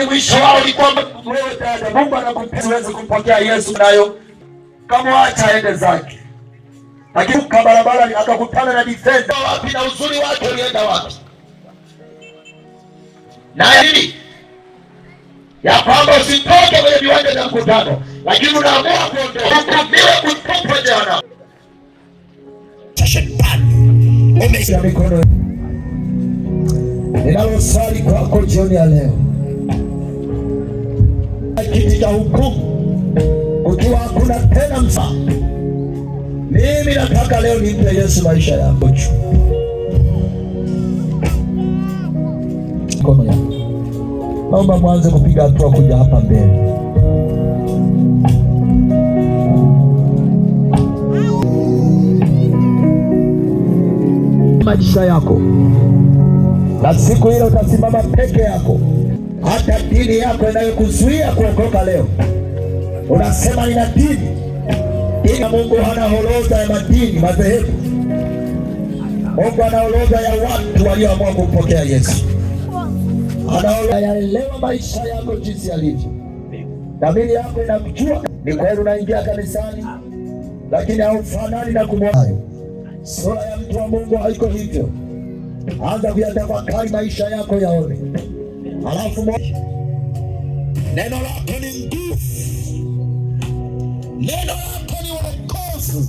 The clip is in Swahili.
Lakini mwisho wao ulikuwa wewe dada, Mungu anakupenda uweze kumpokea Yesu nayo kama acha aende zake. Lakini kwa barabara akakutana na defender wapi na uzuri wake ulienda wapi? Na nini? Ya kwamba usitoke kwenye viwanja vya mkutano, lakini unaamua kuondoka. Hukumiwe kutupwa jehanamu. Shetani ya mikono. Ninalosali kwako jioni ya leo, kiti cha hukumu ukiwa hakuna tena msamaha, mimi nataka leo nimpe Yesu maisha yako. Mikono yako, naomba mwanze kupiga hatua kuja hapa mbele. Maisha yako na siku ile utasimama peke yako. Hata dini yako inayokuzuia kuokoka leo, unasema nina dini. Dini ya Mungu hana orodha ya madini madhehebu. Mungu ana orodha ya watu walioamua kumpokea Yesu. Anaelewa maisha yako jinsi yalivyo, dhamiri yako inakujua. Ni kweli unaingia kanisani, lakini haufanani na kumwona. Sura ya mtu wa Mungu haiko hivyo. Anza kuyatafakari maisha yako yaone, alafu Neno lako ni nguvu, neno lako ni wokovu.